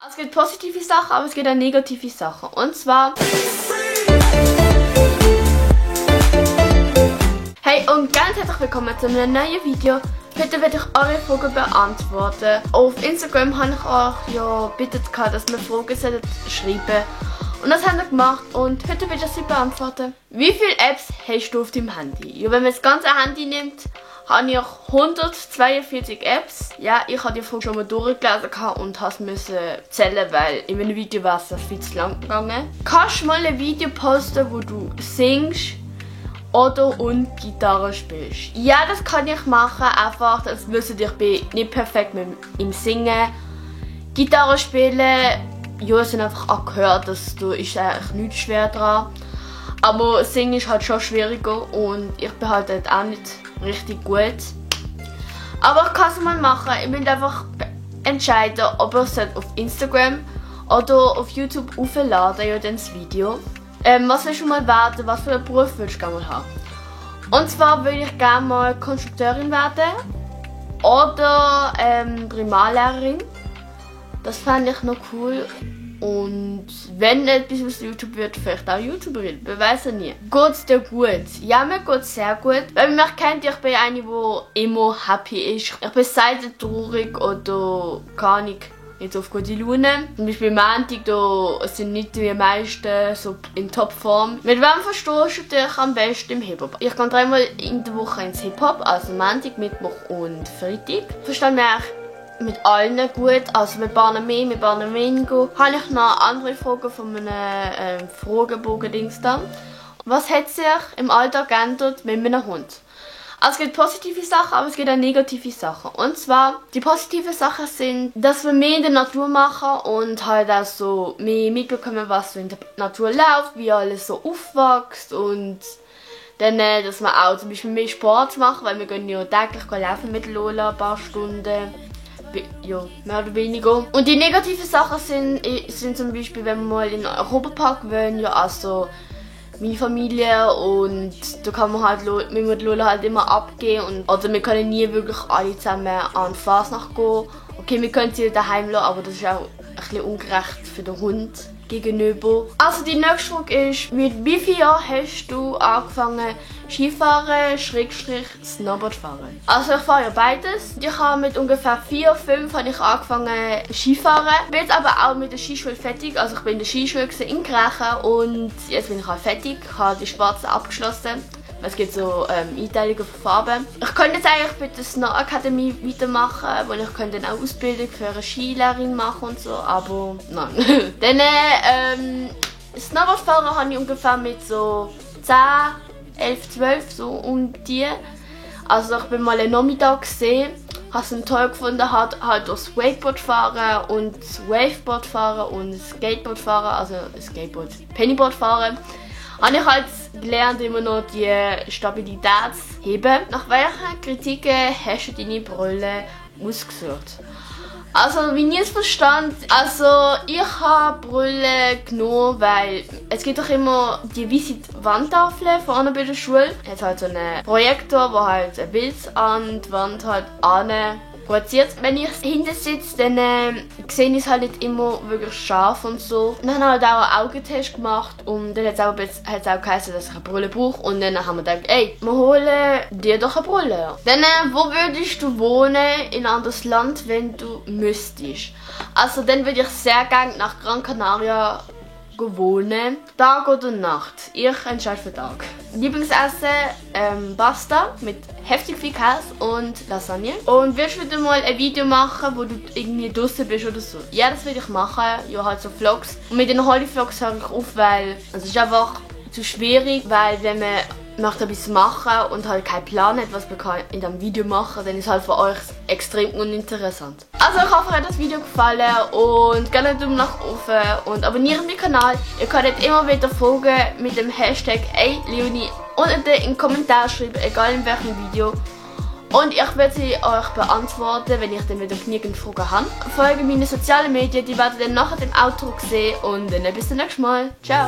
Es gibt positive Sachen, aber es gibt auch negative Sachen. Und zwar... Hey und ganz herzlich willkommen zu einem neuen Video. Heute werde ich eure Fragen beantworten. Auf Instagram habe ich euch ja gebeten, dass wir Fragen schreiben. Und das haben wir gemacht und heute werde ich sie beantworten. Wie viele Apps hast du auf deinem Handy? Ja, wenn man das ganze Handy nimmt, habe ich 142 Apps. Ja, ich habe die Frage schon mal durchgelesen und musste zählen, weil in meinem Video war es viel zu lang gegangen. Kannst du mal ein Video posten, wo du singst oder und Gitarre spielst? Ja, das kann ich machen, einfach, das wisst ihr, ich bin nicht perfekt im Singen. Gitarre spielen, ja, es sind einfach angehört, das ist eigentlich nichts schwer dran. Aber Singen ist halt schon schwieriger und ich bin halt auch nicht richtig gut. Aber ich kann es mal machen, ich will einfach entscheiden, ob ich es auf Instagram oder auf YouTube aufladen, ja, dann das Video. Was willst du mal werden, was für einen Beruf willst du gerne mal haben? Und zwar würde ich gerne mal Konstrukteurin werden oder Primarlehrerin. Das fand ich noch cool. Und wenn etwas aus YouTube wird, vielleicht auch YouTuberin. Wir wissen nie. Geht's dir gut? Ja, mir geht's sehr gut. Weil man mich kennt, ich bin eine, die immer happy ist. Ich bin selten traurig oder keine Ahnung, jetzt auf gute Laune. Zum Beispiel Montag, da sind nicht die meisten so in Topform. Mit wem verstehst du dich am besten im Hip-Hop? Ich gehe 3-mal in der Woche ins Hip-Hop, also Montag, Mittwoch und Freitag. Verstehe mich mit allen gut, also mit Bahnen mehr, mit Bahnen weniger. Habe ich noch andere Fragen von einem Fragebogen-Dings da. Was hat sich im Alltag geändert mit meinem Hund? Also es gibt positive Sachen, aber es gibt auch negative Sachen. Und zwar, die positiven Sachen sind, dass wir mehr in der Natur machen und halt auch so mehr mitbekommen, was so in der Natur läuft, wie alles so aufwächst und dann, dass wir auch zum Beispiel mehr Sport machen, weil wir gehen ja täglich laufen mit Lola ein paar Stunden. Ja, mehr oder weniger. Und die negativen Sachen sind zum Beispiel, wenn wir mal in einem Europapark wollen, ja, also meine Familie, und da kann man halt mit Lola halt immer abgehen. Oder wir können nie wirklich alle zusammen an die Fasnacht gehen. Okay, wir können sie daheim lassen, aber das ist auch ein bisschen ungerecht für den Hund gegenüber. Also die nächste Frage ist, mit wie vielen Jahren hast du angefangen Skifahren, Snowboard fahren? Also ich fahre ja beides. Ich habe mit ungefähr 4, 5 habe ich angefangen Skifahren. Ich bin jetzt aber auch mit der Skischule fertig. Also ich bin in der Skischule in Grächen und jetzt bin ich halt fertig. Ich habe die schwarze abgeschlossen. Es gibt so Einteilungen von Farben. Ich könnte jetzt eigentlich bei der Snow Akademie weitermachen, wo ich könnte dann auch Ausbildung für eine Skilehrerin machen und so, aber nein. Dann Snowboardfahren habe ich ungefähr mit so 10, 11, 12 so um die. Also ich bin mal einen Nachmittag gesehen, habe es toll gefunden, halt das Wakeboard fahren und das Waveboard fahren und das Skateboard fahren, also das Skateboard, Pennyboard fahren. Habe ich halt gelernt, immer noch die Stabilität zu heben. Nach welchen Kritiken hast du deine Brille ausgesucht? Also, wie ich es verstand, also ich habe Brille genommen, weil es gibt doch immer die weiße Wandtafel vorne bei der Schule. Es hat halt so einen Projektor, der halt ein Bild an die Wand halt projiziert. Wenn ich hinten sitze, dann sehe ich es halt nicht immer wirklich scharf und so. Dann haben wir halt auch einen Augentest gemacht und dann hat es auch geheißen, dass ich eine Brille brauche. Und dann haben wir gedacht, ey, wir holen dir doch eine Brille. Dann, wo würdest du wohnen in ein anderes Land, wenn du müsstest? Also dann würde ich sehr gerne nach Gran Canaria wohnen. Tag oder Nacht? Ich entscheide für Tag. Lieblingsessen, Pasta mit heftig viel Käse und Lasagne. Und willst du wieder mal ein Video machen, wo du irgendwie draußen bist oder so? Ja, das würde ich machen. Ja, halt so Vlogs. Und mit den Holly-Vlogs höre ich auf, weil es ist einfach zu schwierig, weil wenn man möchte etwas machen und halt keinen Plan hat, was man in diesem Video machen kann, dann ist es halt für euch extrem uninteressant. Also ich hoffe, euch hat das Video gefallen und gerne einen Daumen nach oben und abonniert meinen Kanal. Ihr könnt immer wieder folgen mit dem Hashtag #Leonie unten in den Kommentaren schreiben, egal in welchem Video. Und ich werde sie euch beantworten, wenn ich dann wieder genügend Fragen habe. Folgt meine sozialen Medien, die werdet ihr nachher im Outro sehen und dann bis zum nächsten Mal. Ciao!